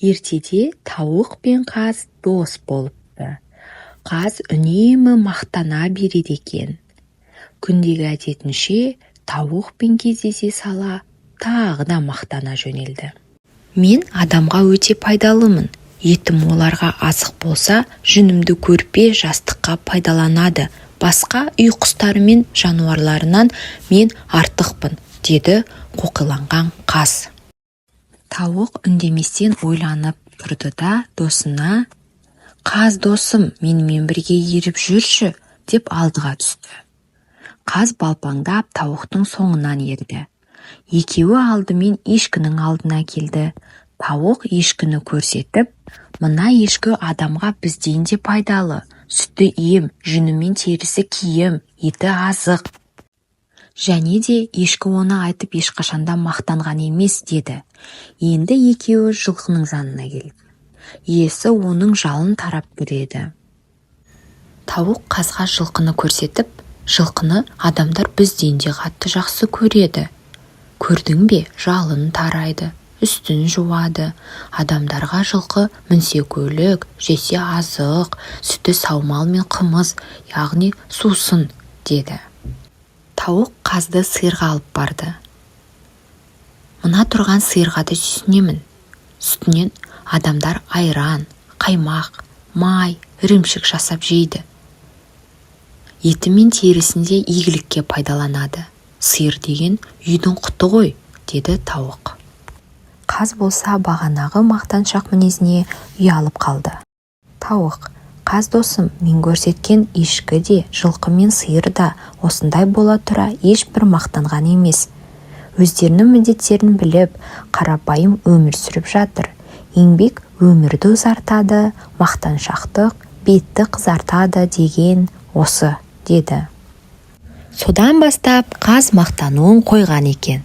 Ертеде тауық пен қаз дос болыпты. Қаз үнемі мақтана береді екен. Күндегі әдетінше тауықпен кездесе сала тағы да мақтана жөнелді. Мен адамға өте пайдалымын. Етім оларға азық болса, жүнімді көрпе, жастыққа пайдаланады. Басқа үй құстары мен жануарларынан мен артықпын, деді қоқиланған қаз. Тауық үндеместен ойланып тұрды да досына: «Қаз досым, менімен бірге еріп жүрші», – деп алдыға түсті. Қаз балпаңдап тауықтың соңынан ерді. Екеуі алдымен ешкінің алдына келді. Тауық ешкіні көрсетіп: «Мына ешкі адамға бізден де пайдалы. Сүті ем, жүні мен терісі киім, еті азық. Және де ешкі оны айтып ешқашанда мақтанған емес», – деді. Енді екеуі жылқының жанына келді. Иесі оның жалын тарап тұр еді. Тауық қазға жылқыны көрсетіп: «Жылқыны адамдар бізден де қатты жақсы көреді. Көрдің бе, жалын тарайды, үстін жуады. Адамдарға жылқы мінсе көлік, жесе азық, сүті саумал мен қымыз, яғни сусын», – деді. Тауық қазды сиырға алып барды. «Мына тұрған сиырға да сүйсінемін. Сүтінен адамдар айран, қаймақ, май, ірімшік жасап жейді. Еті мен терісін де игілікке пайдаланады. Сиыр деген үйдің құты ғой», – деді тауық. Қаз болса бағанағы мақтаншақ мінезіне ұялып қалды. Тауық: «Қаз досым, мен көрсеткен ешкі де, жылқы мен сиыр да осындай бола тұра ешбір мақтанған емес. Өздерінің міндеттерін біліп, қарапайым өмір сүріп жатыр. Еңбек өмірді ұзартады, мақтаншақтық бетті қызартады деген осы», – деді. Содан бастап қаз мақтануын қойған екен.